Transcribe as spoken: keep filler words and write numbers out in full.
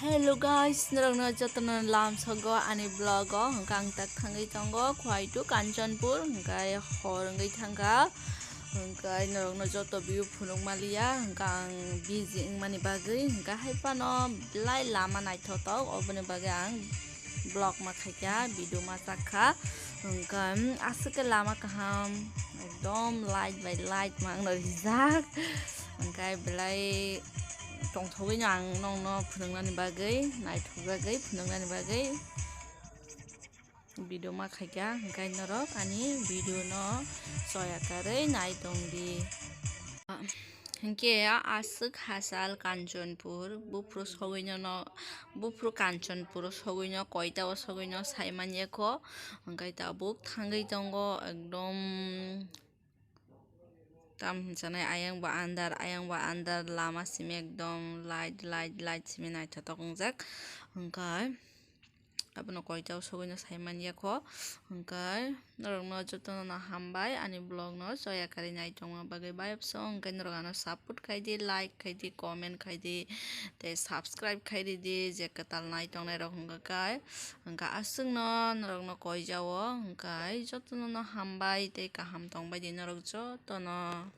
Hello guys, norokno jotono lamsogo ani vlog o. Hwnkhe ang tak thangwi tongo Khwaitu Kanchanpur, hwnkhe hor wngwi thangkha. Hwnkhe norokno joto view phunuk maliya, hwnkhe ang busy wngmani bagwi, hwnkhe hai phano belai lama naithotok, oboni bagwi ang vlog ma khaikha, video ma chakha. Hwnkhe aswk khe lama kaham, ekdom light bai light ma wngno rijak. Hwnkhe belai tongthogwino ang nokno phunuknani bagwi, naithokjagwi phunuknani bagwi video ma khaikha, hwnkhe norok ani video no choya karwi nai tongdi. Hwnkhe aswk hachal Kanchanpur, buphuru sogwino no, buphuru Kanchanpuro sogwino, koita o sogwino saimanya kho, hwnkhe tabuk thangwi tongo ekdom. Tam hinsanai ayang bo andar, ayang bo andar, lama simi ekdom light, light, light simi naithotok wngjak. Hwnkhe abono koita o sogwino saimanya kho. Hwnkhe norokno jotono no hambai ani vlog no choya karwi nai tongma bagwi. Bayapso hwnkhe norok ano support khaidi, like khaidi, comment khaidi, tei subscribe khairidi, je kwtal nai tongnai rok hwnkhe kai. Hwnkhe aswkno norokno koijao, hwnkhe jotono no hambai tei kaham tongbaidi norok jotono.